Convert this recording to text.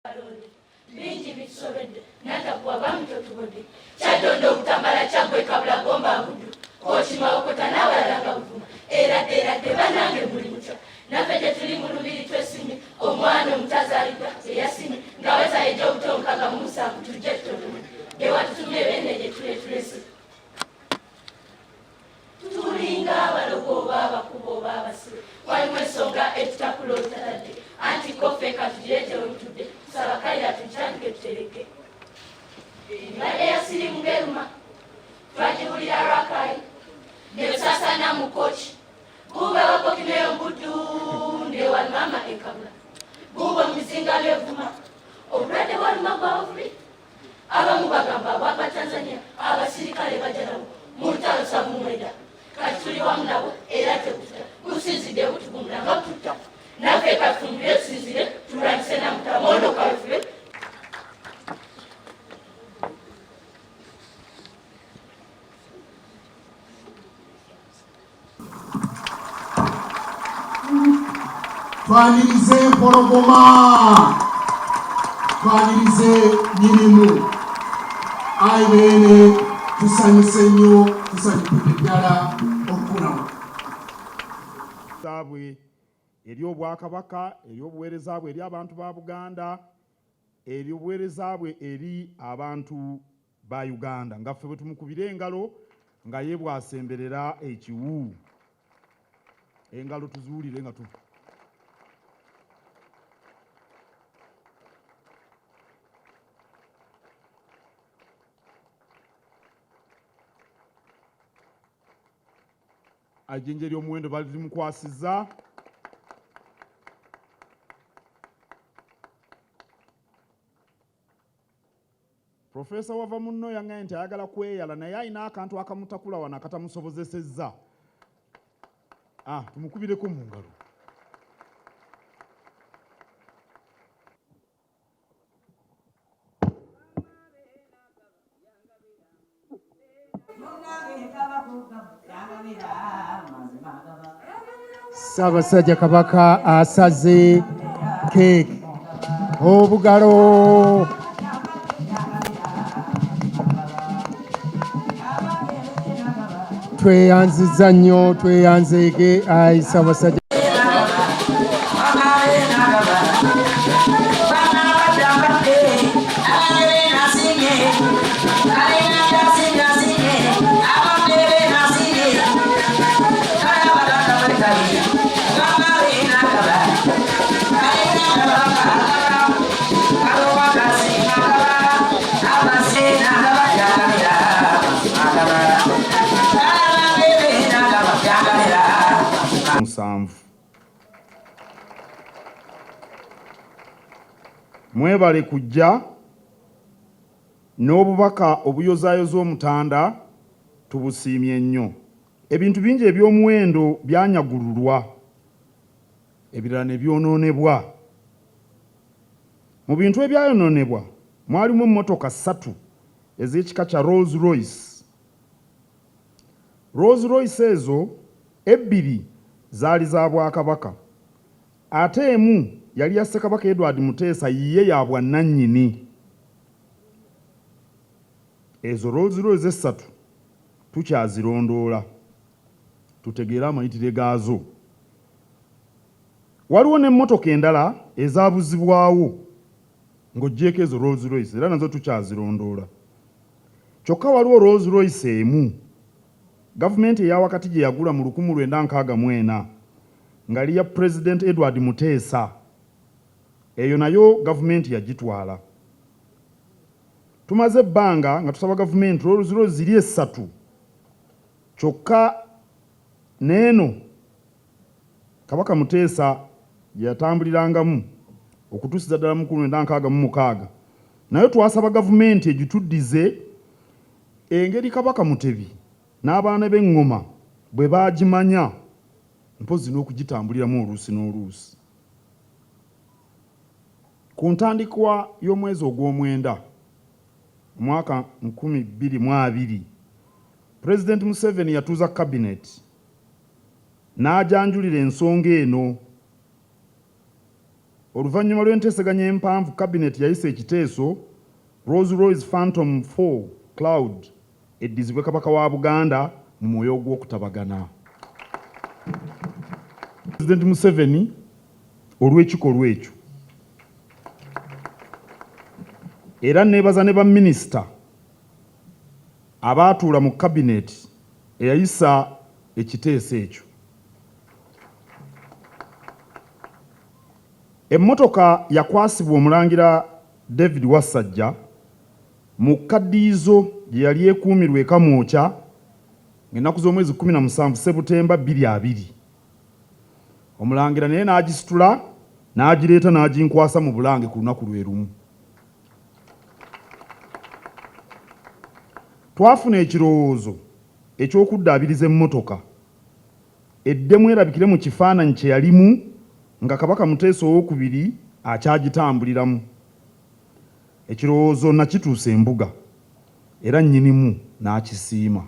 Kalonde bingi bitusobedde natakuwa bami totubodde Kyaddondo Obutambala Kyaggwe Kabula Gomba Buddu Kooki Mawokota n'abalala nga Buvuma eradde eradde banange muli mutya naffe gye tuli mu lubiri twesimye omwana omutazaaliddwa eyasimye ng'aweza ejja obuto 67 tujje tutotume bewatutumye bene gye tuletulese Tulinga abalogo oba abakuba oba abasibe, waliwo ensonga etutakula olutatadde, anti ko ffe katugireete webutudde, tusaba kayira tugitandike tutereke. Endwadde ya siriimu ng'eruma, twagibulira Rakai, ne tusaasaana mu Kooki, buuba bapokineyo Buddu ne Walumama e Kabula, buubwo mu bizinga by'e Vuma, obulwadde bwa Lumagu abavubi Abamu bagamba bwava Tanzania abasirikale bajja nabo mu lutalo sabumweda kati tuli wamu nabo era tebututa businzidde butugumula nga bututta naffe katufumbire tusinzire tulwanyise namutamondo kawefube. Twanirize empologoma, twanirize nyinimu. Ayi Beene, tusanyuse nnyo, tusanyukidde ddala okukulaba. Zaabwe eri Obwakabaka, eri obuweereza bwe eri abantu ba Buganda, eri obuweereza bwe eri abantu ba Uganda nga ffe bwe tumukubira engalo nga ye bw'asemberera ekiwu. Engalo tuziwulire nga tu Ejjinja ery'omuwendo balimukwasizza. Professor Wavamunno yangambye nti ayagala kweyala naye alina akantu akamutakula wano akatamusobozesezza. Ah, tumukubireko mu ngalo. Ssaabasajja Kabaka asaze keeki obugalo. Tweyanziza nnyo, tweyanzeege ayi Ssaabasajja. Musanvu. Mwebale kujja n'obubaka obuyozaayoza Omutanda tubusiimye nnyo. Ebintu bingi eby'omuwendo byanyagululwa, ebirala ne byonoonebwa. Mu bintu ebyayonoonebwa mwalimu emmotoka ssatu ez'ekika kya Rolls Royce. Rolls Royce ezo ebbiri zaali za Bwakabaka ate emu yali ya Ssekabaka Edward Muteesa yiye ya bwannannyini. Ezo Rolls Royce essatu tukyazirondoola tutegeere amayitire gaazo. Waliwo n'emmotoka endala ezaabuzibwawo ng'oggyeeko ezo Rolls Royce era nazo tukyazirondoola. Kyokka waliwo Rolls Royce emu gavumenti eya wakati gye yagula mu 1964 nga li ya Pulezidenti Edward Muteesa. Eyo nayo gavumenti yagitwala. Tumaze ebbanga nga tusaba gavumenti Rolls Royce ziri essatu kyokka n'eno Kabaka Muteesa gye yatambulirangamu okutuusiza ddala mu 1966 nayo twasaba gavumenti egituddize engeri Kabaka Mutebi n'abaana b'eŋŋoma bwe baagimanya mpozzi n'okugitambuliramu oluusi n'oluusi. Ku ntandikwa y'omwezi ogw'omwenda omwaka 2020, Pulezidenti Museveni yatuuza kabineti n'agyanjulira ensonga eno. Oluvannyuma lw'enteeseganya empanvu, Kabineeti yayisa ekiteeso Rolls Royce Phantom 4 Cloud eddizibwe Kabaka wa Buganda mu mwoyo ogw'okutabagana. Pulezidenti Museveni olw'ekikolwa ekyo. Era neebaza ne baminisita abaatuula mu kabineeti eyayisa ekiteeso ekyo. Emmotoka yakwasibwa Omulangira David Wassajja mu kkaddiyizo gye yali ekuumirwa e Kamwokya ng'ennaku z'omwezi 17 Ssebutemba 2020. Omulangira naye n'agisitula n'agireeta n'aginkwasa mu Bulange ku lunaku lwe lumu. Twafuna ekirowoozo eky'okuddaabiriza emmotoka eddemu erabikire mu kifaananyi kye yalimu nga Kabaka Muteesa Owookubiri akyagitambuliramu. Ekirowoozo nakituusa embuga era nnyinimu n'akisiima.